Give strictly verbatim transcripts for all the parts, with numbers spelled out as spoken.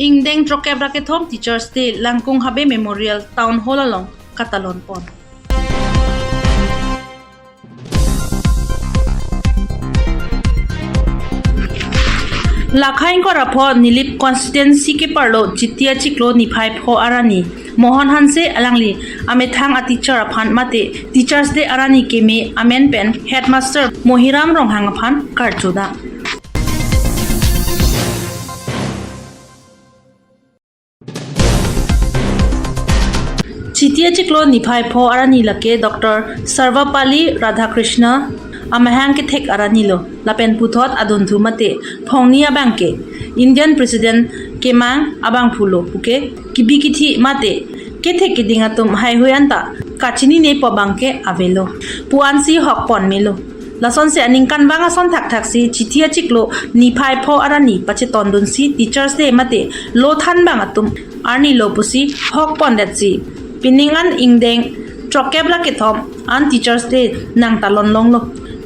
Ingdeng throkkep ra kethom Teachers Day Langkung Habe Memorial Town Hall along katalon pon. Lakha ingkoi ra pho Nilip constituency keparlo Chiti achiklo niphai pho arni Mohon Hanse alangli amethang a teacher aphan mate Teachers Day arni keme amen pen headmaster Mohiram Ronghang aphan karjudam. Chiti achiklo niphai pho arni lake Doctor Sarvepalli Radhakrishnan amahang kethek arni lo, lapen puthot adunthu mate phongni abangke Indian President kemang abangphu lo puke kibi kithi mate kethek keding atum haihui anta kachinine pu abangke avelo pu ansi hok pon melo. Lasonsi aningkanvang ason thakthaksi Chiti achiklo niphai pho arni pachetondunsi Teachers Day mate lo thanbang atum arni lo pusi hok pondetsi pining an ingdeng throkkep ra kethom an Teachers Day nangtalon longlo.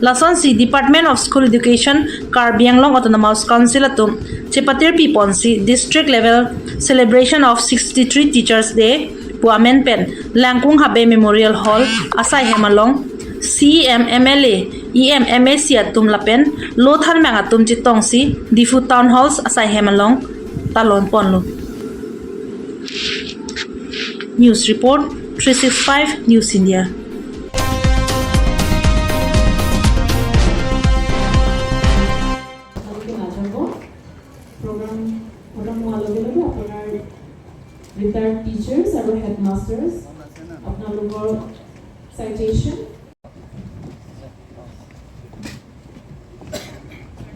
Lasonsi Department of School Education, Karbi Anglong Autonomous Council atum chepatirpi ponsi District Level Celebration of sixty-three Teachers Day pu amen pen Langkung Habe Memorial Hall asai hem along C E M, M L A, E M, M A C atum lapen lo thanbang atum chetongsi Diphu Town Halls asai hem along talon ponlo. News report, three six five News India. আপোনালোকে নাযাব। প্ৰগ্ৰাম খতম হোৱাৰ লগে লগে আপোনাৰ retired teachers আৰু হেডমাষ্টাৰ্ছ আপোনালোকৰ চাইটেশ্যন।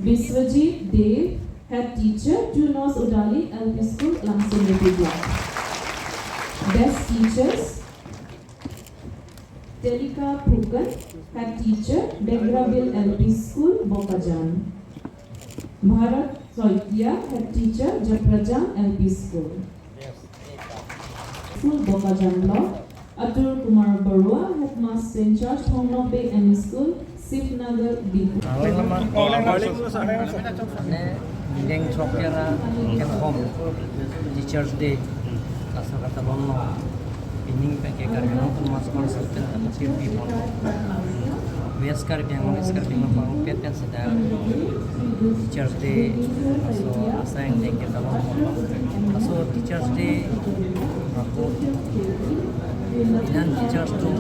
Biswajit Dey, head teacher, Two North Udali L P School, Langsungreti Block. Best teachers, Telika Phukan, head teacher, Degrabil L P School, Bokajan. Bharat Saikia, head teacher, Japrajang L P School. School Bokajan Block, Atul Kumar Barua, headmaster in charge, Thongnokbe M E School, Sivnagar, Diphu. Mane, ingdeng throkkep ra kethom Teachers Day laso katalon lo. Pining pen ke Karbi Anglong Autonomous Council pen kapatirpi pon. West Karbi Anglong, East Karbi Anglong parupet pen seta Teachers Day laso asai ingdeng ketalon pon. Laso Teachers Day ako inan teachers atum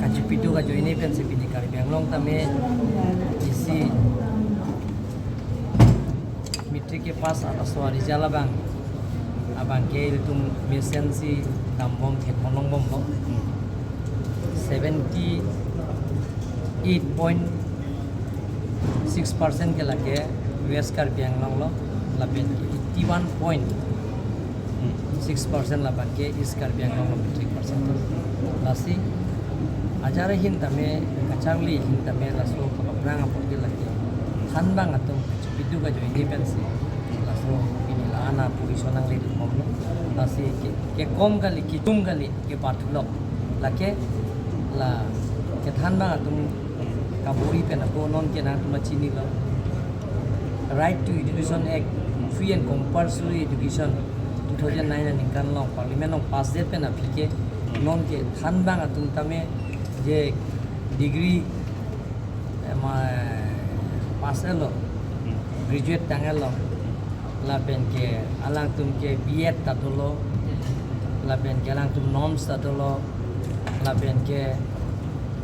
kachepaduk ajoine pensi pini Karbi Anglong tame isi matric kepass a laso a-result abang, abangke ilitum mesensi dambom theklongbomlo. Seventy eight point six percent ke lake West Karbi Anglong lo, lapen eighty one point six percent labangke East Karbi Anglong lo matric percent. Lasi ajat ahin tame, kacharli ahin tame laso kaprang apot ke lake thanbang atum kachepaduk ajoine pensi laso pini la-an a position nangledunbomlo. Lasi ke, kekom kali, kechum kali, kepathulok. Lake la kethanbang atum kabor-i pen ako non ke nangtum chinilo. Right to Education Act, Free and Compulsory Education, two thousand nine aningkan along Parliament along pass det pen aphi ke non ke thanbang atum tame je degree, eh, ma, pass etlo, graduate tang etlo, lapen ke alangtum ke B Ed ta dolo, lapen ke alangtum norms ta dolo, lapen ke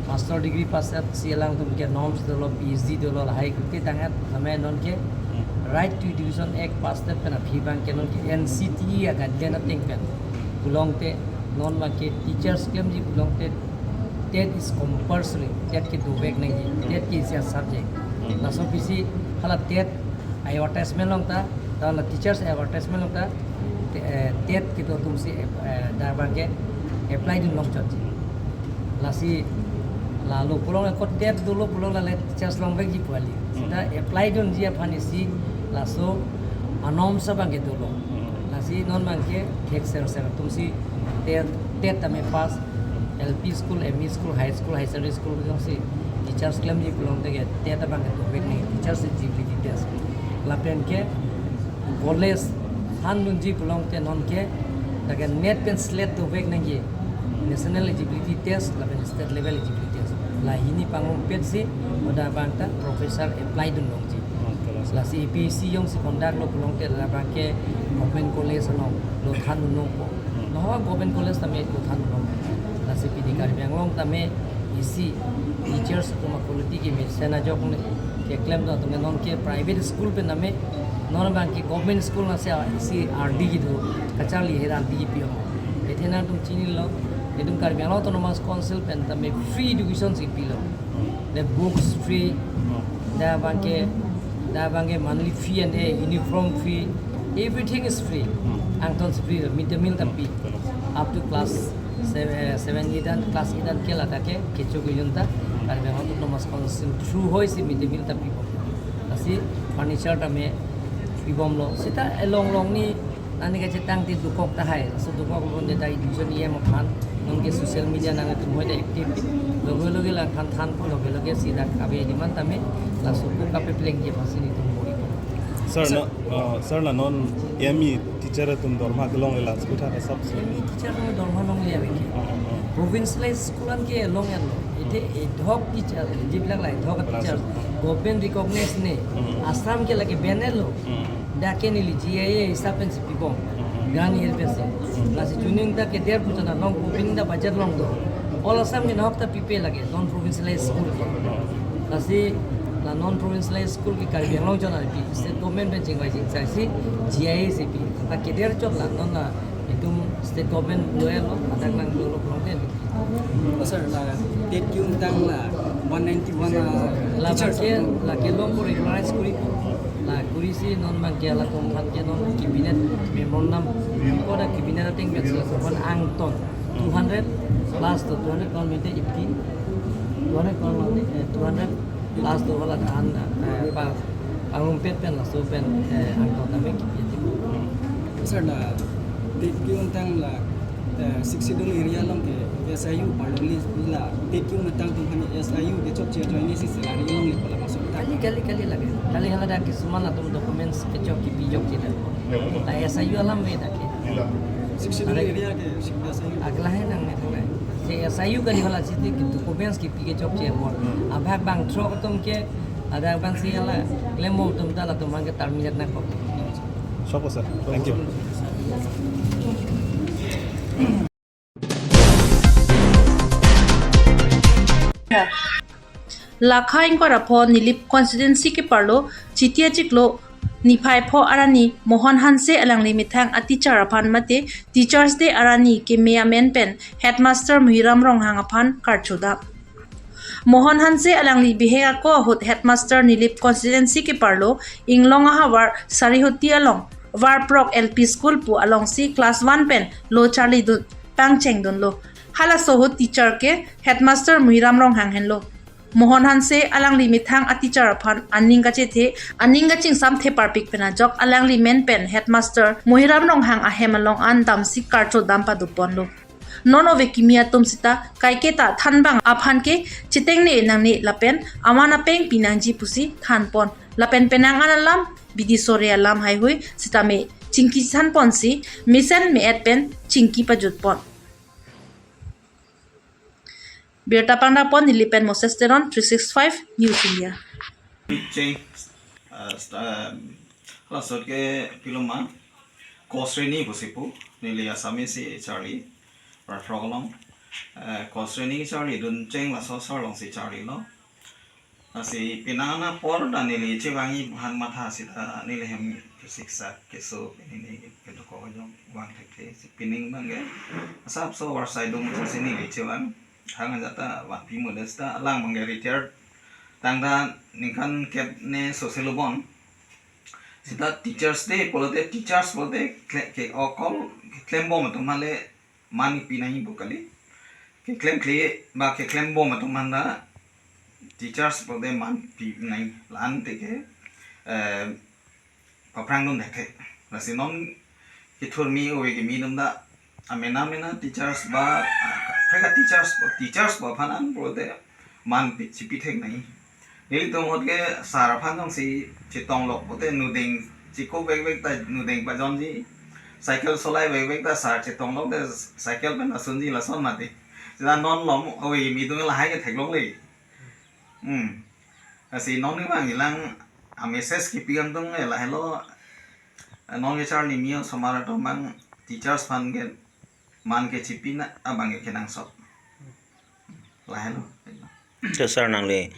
master degree pass etsi alangtum ke norms dolo, P H D dolo, lahai kuti tang et, tame non ke Right to Education Act pass det pen aphi abangke non ke N C T E a-guideline ateng pen pulote non abangke teachers klemji pulote TET is compulsory, TET ke dovek nangji, TET ke isi a-subject. Laso apotsi hala TET advertisement along ta, ta la teachers advertisement along ta, te-, eh, TET kedo atumsi, eh, dak abangke apply dun longchotji. Lasi lalo pulote ko TET dolo pulote la le teachers longvekji pu kali. Seta apply dunji aphan isi laso a-norms abangke dolo. Lasi non abangke thekser ser atumsi TET, TET tame pass, L P school, M E school, high school, higher secondary school jongsi teachers klemji pulote ke TET abangke dovek nangji, teachers eligibility test. Lapen ke College thandunji pulote nonke lake NET pen slet dovek nangji, national eligibility test lapen state level eligibility test, la hini pangrumpet si hadak abang ta professor apply dun longji. Lasi APSC jongsi conduct lo pulote hadak abang ke government college along lo thandun longpo. Noho government college tame lo thandun longpo. Lasi pini Karbi Anglong tame isi teachers atum a-quality kemesen ajok ne keklem do atum nonke private school pen tame non abang ke government school na se isi ardi kedo kacharli he ardi kepi amo. Athe nangtum chinilo, itum Karbi Anglong Autonomous Council pen tame free education si pilo. The books free, hadak abang ke, hadak abang ke monthly fee and the uniform fee, everything is free. Angton si free, midday meal ta pi. Up to class seven, eh, seven eight an, class eight an ke ladak ke kecho kejun ta Karbi Anglong Autonomous Council through hoi si midday meal ta pipo. Lasi furniture tame pibomlo. Seta along along ni nani kachetang ti dokok tahai. So dokok lo ne ta education E M aphan nonke social media nangtum hoi ta active. Loge loge la than thanpo, loge loge si dak kabe demand tame laso ko kapeplengji aphansi nelitum bor-ipo. Sir, sir, no, uh, sir, la non M E teacher atum dorma kelongle la school thak asap si. M E teacher atum dorma longle ave ke. Oh, oh, oh. Provincialized school an ke long an lo. Athe ad hoc teacher, jibilak la ad hoc teacher, government recognize ne. Assam ke lake ban lo. Dak ke neli G I A hisab pen si pibom. Grant year pen si. Lasi chuning ta keder puchana long koping ta budget long do. All Assam ke nahok ta pipe lake non provincialized school ke. Lasi la non provincialized school ke Karbi Anglong chon arpi state government pen chingvai chingchai si G I A si pi. Ta keder chot la non la itum state government lo ya lo, hadak nanglo lo pulote. Oh, sir, la TET ke-ungtang la one ninety-one, ah, la teachers. Abang ke, la kelong ko regularize kori. La kori si non abang ke latum aphan ke non cabinet memorandum ko da cabinet ateng pen si latum aphan angton two hundred plus to two hundred crore mete eighty, two hundred crore mete, eh, two hundred plus to wala than, eh, pa pangrumpet pen laso pen, eh, angton tame kipi ati. Sir, la TET ke-ungtang la, eh, Sixth Schedule area along ke S I U parlongli la TET ke-ungtang atum aphan S I U kechokche ajoine si salary longlepo la masuk ta. Kali, kali, kali lake. Kali hala dak kisuman atum documents kechok kipi jok kita. La S I U alam ave dak ke. Sixth Schedule area ke S I U. Akla hai nang ne thangnai. Si S I U kali hala siti ke documents kipi kechokche apor. Abhag bangthrok atum ke, hadak abang si hala klembom atum ta latum abang ke terminate nangkok. Sure, sir. Thank you. Lakha ingkoi ra pho Nilip constituency keparlo Chiti achiklo niphai pho arni Mohon Hanse alangli methang a teacher aphan mate Teachers Day arni keme amen pen Headmaster Muhiram Ronghang aphan karchodam. Mohon Hanse alangli bihek ako ahut Headmaster Nilip constituency keparlo Inglong ahavar Sarihoti along Varprok L P School pu alongsi class one pen lo charlidun pangchengdunlo. Halaso ahut teacher ke Headmaster Muhiram Ronghang henlo. Mohon Hanse alangli methang a teacher aphan aning kachethe, aning kachingsamthe parpik pen ajok alangli men pen Headmaster Muhiram Ronghang ahem along an damsi karchodam padoponlo. Non ove kimi atum sita kaiketa thanbang aphan ke chitengne nangne lapen aman apeng pinangji pusi thanpon. Lapen penang an alam bidi sore alam haihui sitame chingki thanponsi mesen me-et pen chingki pajutpon. Birta pangdapon Nilip pen Moses Teron, three six five News India. Change, uh, st-, um, laso ahut ke piloma, kosreni pusi pu, neli Assamese si charli, Varprok along, uh, kosreni charlidun cheng laso sar alongsi charlilo. Lasi penang an apor ta neli chevangji aphan matha sita neli hem kesiksak keso pini neli kedokok ajok vang thekthe si pining abang ke. Asapso varsai dum si neli chevang. Hang ajat ta vanpi mo de sita alang abang ke retired. Tangta ningkan kep ne sose lo bon. Sita Teachers Day pulote teachers pulote kle-, ke okol keklembom atum aphan le man pinangji pu kali. Keklemkle ba keklembom atum aphan ta teachers pulote man pinangji la-an te ke, eh, paphrangdun thekthe. Lasi non kethurmi ove kimi atum ta amena mena teachers ba, ah, kaprek a teachers, teachers ba aphan an pulote man pi, chipi thek nangji. Nelitum ahut ke sar aphan jongsi chetong lok pulote nuding Chikok vekvek ta nudeng pajonji. Cycle solai vekvek ta sar chetong lok te cycle pen asunji lason mati. Sita non lom oi mi dung lahai ke theklongle. Hmm. Lasi non ni bang ilang a message kipi kangtung lahelo. Non kecharli mi osomar atum bang teachers aphan ke man kechipi na abang ke kenangsot. Lahelo. Te sir nangli,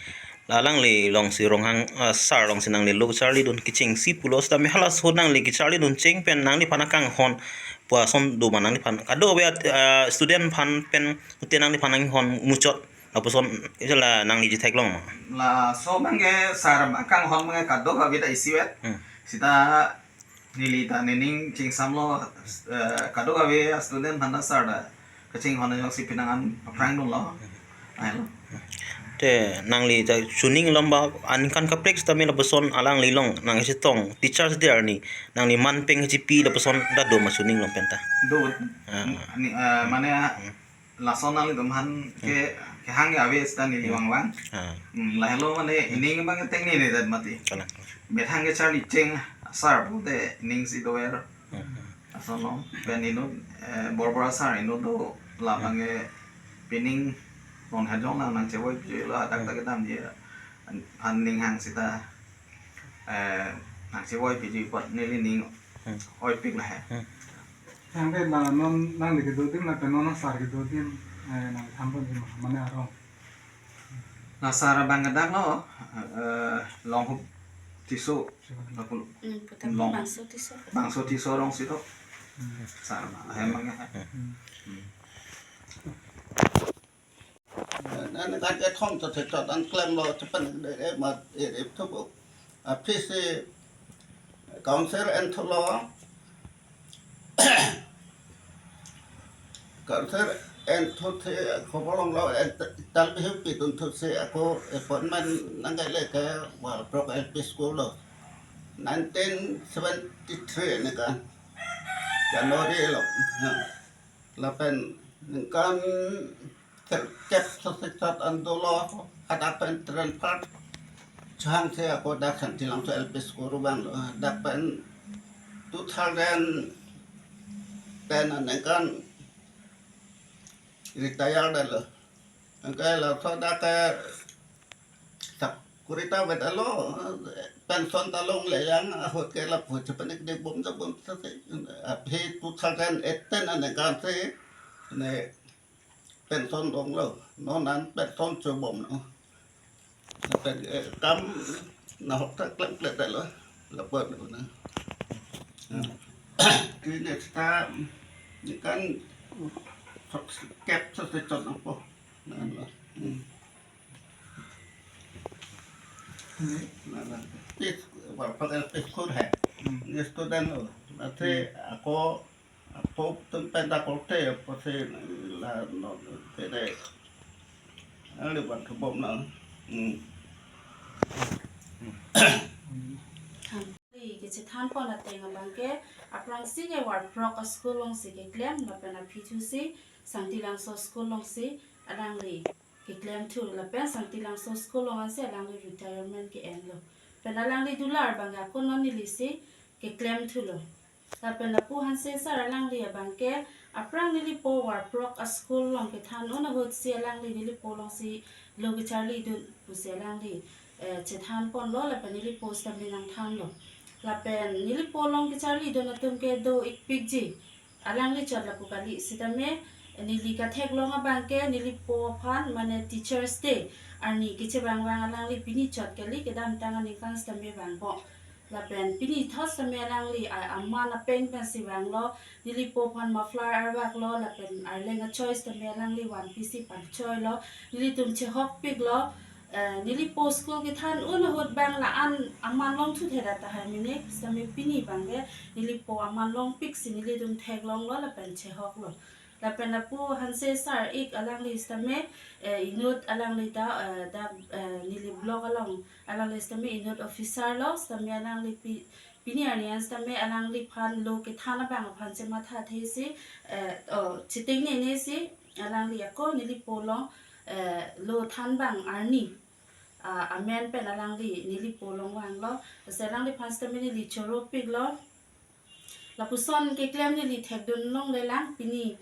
alangli alongsi Ronghang, ah, sir alongsi nangli lo kecharlidun kechengsi pulo sitame halaso nangli kecharlidun cheng pen nangliphan akanghon pu ason do ma nangliphan? Kadokave, ah, student aphan pen ute nangliphan nanghon muchot. Lapuson ejala nangli chetheklong ma? Laso abang ke sir akanghon abang ke kadokave ta isivet. Hmm. Sita neli ta nening chingsamlo, eh, kadokave student aphan ta sir ta kachinghon ajoksi pinangan aphrang dunlo. Ahelo. Te nangli ta chuning lom ba aningkan kaprek sitame lapuson alangli along nangchetong Teachers' Day arni nangli man pen chipi lapuson ta do ma chuning lom pen ta? Do. Ah. Ni, eh, mane lason nanglitum aphan ke kehang ke ave sita neli vangvang. Ah. Hmm, lahelo mane ining abang ke tengne ne dat mati. Kalang. Methang kecharli cheng sar pute ining si dover. Hmm. Ason lo pen inut, eh, Borbora sar inut do labang ke pining non hajong lang nangchevoi pijui lo hadak ta kedamji aphan ning hang sita, eh, nangchevoi pijui apot neli ning Hmm. oipik lahai. Hmm. Yang ke na non nangli kedo adim lapen non sar kedo adim, eh, nangthan ponji ma, mane arong. Na sar abang ke dak lo, eh, Longhup Tisso, Tisso. Lapu Hmm, putar Long. Bangso Tisso. Bangso Tisso arongsi do. Hmm. Sar abang, hai mang ya. Hmm. Hmm. Aningkan kethom ta thekthot an klemlo chepan de ma e e thubo. Aphi si council enthulo. Council enthu the khobor longlo, en tal bihu pitun thu si ako appointment nangkele ke Warprok L P School lo. Nineteen seventy-three aningkan January lo. Ha. Lapen ningkan kep sosisat an dolo, hadak pen transfer chehang si ako dak Santilangso L P School vanglo, dak pen two thousand ten aningkan retire detlo. Anke laso dak ke sakori ta vet alo, pension ta longle, yang ahut ke lapu chepanik dek bom ta bom ta si. Aphi two thousand eighteen aningkan si ne pension longlo, non an pension chobomlo. Pen, eh, kam nahok ta klem klem detlo, lapu lo na. Kini ta ningkan kep sosisat nangpo. Nanglo. Hmm. Nanglo. Pis, Warprok L P School hai. Hmm. Ni student lo. Nanti Hmm. ako, ako tempen ta korte, apa si la no, tene. Ang libat kebom na. Hmm. Thank you. Kechethan pon ateng abang ke, aphrangsi ke Warprok a-school alongsi keklem, lapen aphi thusi Santilangso school alongsi alangli keklem thu, lapen Santilangso school along ansi alangli retirement ke-enlo. Pen alangli dular abang ke ako non neli si keklem thulo. Lapen lapu Hanse sir alangli abang ke, aphrang nelipo Warprok a-school along kethan un ahut si alangli nelipo alongsi lo kecharlidun pusi alangli, eh, chethan ponlo, lapen nelipo sitame nangthanlo. Lapen nelipo along kecharlidun atum ke do-ikpikji. Alangli chot lapu kali sitame, neli katheklong abang ke nelipo aphan mane Teachers' Day arni kechevang vang alangli pini chot kali, kedamtang aningkan sitame vangpo. Lapen pini thot sitame alangli a-, aman apeng pensi vanglo, nelipo aphan muffler arvaklo, lapen arleng a-choice sitame alangli one piece panchoilo, nelitum chehokpiklo, eh, nelipo school kethan un ahut bang la-an aman longthu theda tahai mene, sitame pini abang ke nelipo aman longpik si nelitum theklonglo lapen chehoklo. Lapen lapu Hanse sir ik alangli sitame, eh, inut alangli ta, eh, dak, eh, neli block along alangli sitame inut officer lo, sitame alangli pi-, pini arni an sitame alangliphan lo kethan abang aphan chemathathe si, eh, oh, chetengnene si, alangli ako nelipo along, eh, lo than abang arni ah, amen pen alangli neli po longvanglo. Lasi alangliphan sitame neli choropiklo. Lapuson keklem neli thekdun longlelang pini,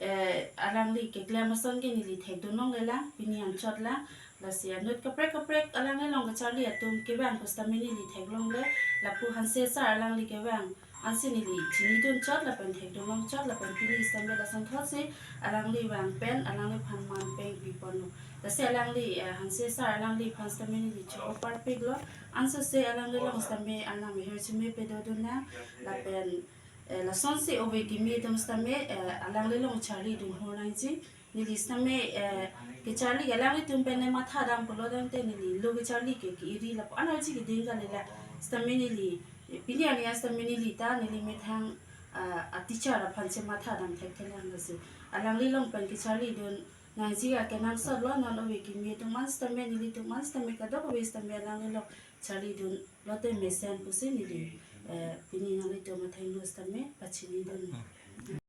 eh, alangli keklem ason ke neli thekdun longlelang pini anchotlang. Lasi anut kaprek kaprek alangli along kacharli atum kevang pusitame neli theklongle. Lapu Hanse sir alangli kevang ansi neli chinidun chot lapen thekdun long chot lapen pini sitame lasonthotsi alangli vang pen alangliphan man peng piponlo. Lasi alangli, eh, Hanse sir alangliphan sitame neli choro parpiklo. Ansose alangli along sitame Arnam ahirjume pedodun nang lapen, eh, lasonsi ove kimi atum sitame, eh, alangli along charlidun hor nangji. Neli sitame, eh, kacharli alanglitum pen ne matha dam pulo tangte neli lo kacharli ke ke-iri lapu anarji keding kalila sitame neli, eh, pini arni an sitame neli ta neli methang, ah, a teacher aphan si matha dam thekthelang lasi alangli along pen kacharlidun nangji akenangsotlo. Non ove kimi atum an sitame nelitum an sitame kadokave sitame alangli along charlidun lote mesen pusi neli, eh, pini nanglitum athengno sitame pachinidun.